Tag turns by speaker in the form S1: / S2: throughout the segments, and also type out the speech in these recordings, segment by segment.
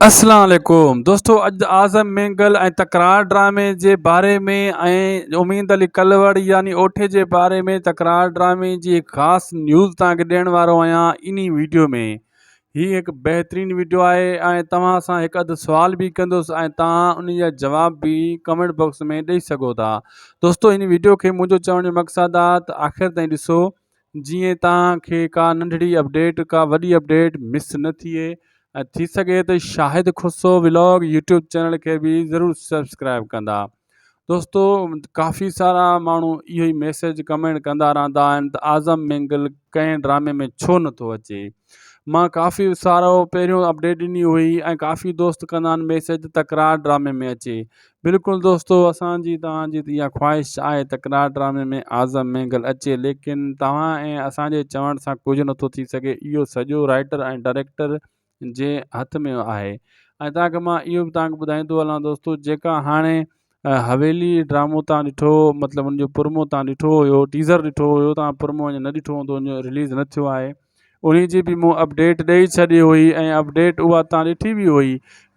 S1: اسلام عليڪم دوستو اڄ اعظم مينگل ۽ تڪرار ڊرامي جي باري ۾ ۽ اميد علي ڪلوڙ يعني اوٺي جي باري ۾ تڪرار ڊرامي جي هڪ خاص نيوز توهان کي ڏيڻ وارو آهيان انهي ويڊيو ۾ هي هڪ بهترين ويڊيو آهي ۽ توهان سان هڪ اڌ سوال به ڪندس ۽ توهان ان جا جواب به ڪمينٽ باڪس ۾ ڏئي سگهو ٿا دوستو هن ويڊيو کي منهنجو چوڻ جو مقصد آهي ته آخر تائين ڏسو جيئن توهان کي ڪا ننڍڙي اپڊيٽ ڪا وڏي اپڊيٽ مس نه ٿئي ۽ ٿي سگهي ته Shahid Khusro vlog YouTube channel کي به ضرور سبسڪرائب ڪندا دوستو ڪافي سارا ماڻهو اهو ئي ميسيج ڪمينٽ ڪندا رهندا آهن ته اعظم مينگل ڪنهن ڊرامي ۾ ڇو نٿو اچي مان ڪافي سارو پهريون اپڊيٽ ڏني هئي ۽ ڪافي دوست ڪندا آهن ميسيج تڪرار ڊرامي ۾ اچي بلڪل دوستو اسان جي توهان جي اها خواهش آهي تڪرار ڊرامي ۾ اعظم مينگل اچي ليڪن توهان ۽ اسان جي چوڻ سان ڪجهه نٿو ٿي سگهي اهو سڄو رائٽر ۽ ڊائريڪٽر جي هٿ ۾ آهي ۽ توهان کي مان اهو به توهان کي ٻڌائيندو هلان دوستو جيڪا هاڻي حويلي ڊرامو توهان ڏٺو مطلب ان جو پرمو توهان ڏٺو هيو ٽيزر ڏٺو هيو توهان پرمو اڃا نه ڏٺو هوندو اڃا رليز نه ٿيو آهي انهي جي به مون اپڊيٽ ڏئي ڇڏي هئي ۽ اپڊيٽ اها تان ڏٺي به هئي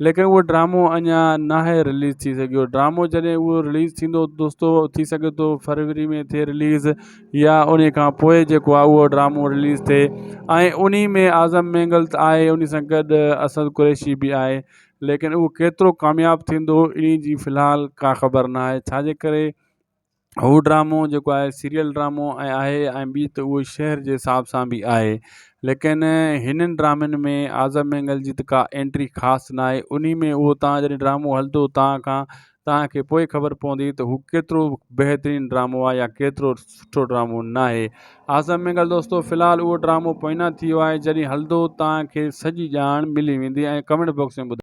S1: ليڪن اهو ڊرامو اڃا ناهي رليز ٿي سگهيو ڊرامو جڏهن اهو رليز ٿيندو دوستو ٿي سگهي ٿو فروري ۾ ٿئي رليز يا انهي کان پوء جيڪو آهي اهو ڊرامو رليز ٿئي ۽ انهي ۾ اعظم مينگل ته آهي انهي سان گڏ اسد قريشي به آهي ليڪن اهو ڪيترو ڪامياب ٿيندو انهي جي في الحال ڪا خبر ناهي ڇاجي ڪري هو ڊرامو جيڪو آهي سيريل ڊرامو ۽ آهي ۽ ٻي ته اهو شهر جي حساب سان به آهي ليڪن هنن ڊرامن ۾ اعظم مينگل جي ته ڪا انٽري خاص نه آهي انهي ۾ اهو تان جڏهن ڊرامو هلندو تان کان تان کي پوء خبر پوندي ته هو ڪيترو بهترين ڊرامو آهي يا ڪيترو سٺو ڊرامو نه آهي اعظم مينگل دوستو في الحال اهو ڊرامو پوئنا ٿي ويو آهي جڏهن هلندو تان کي سڄي ڄاڻ ملي ويندي ۽ ڪمينٽ باڪس ۾ ٻڌائيندو.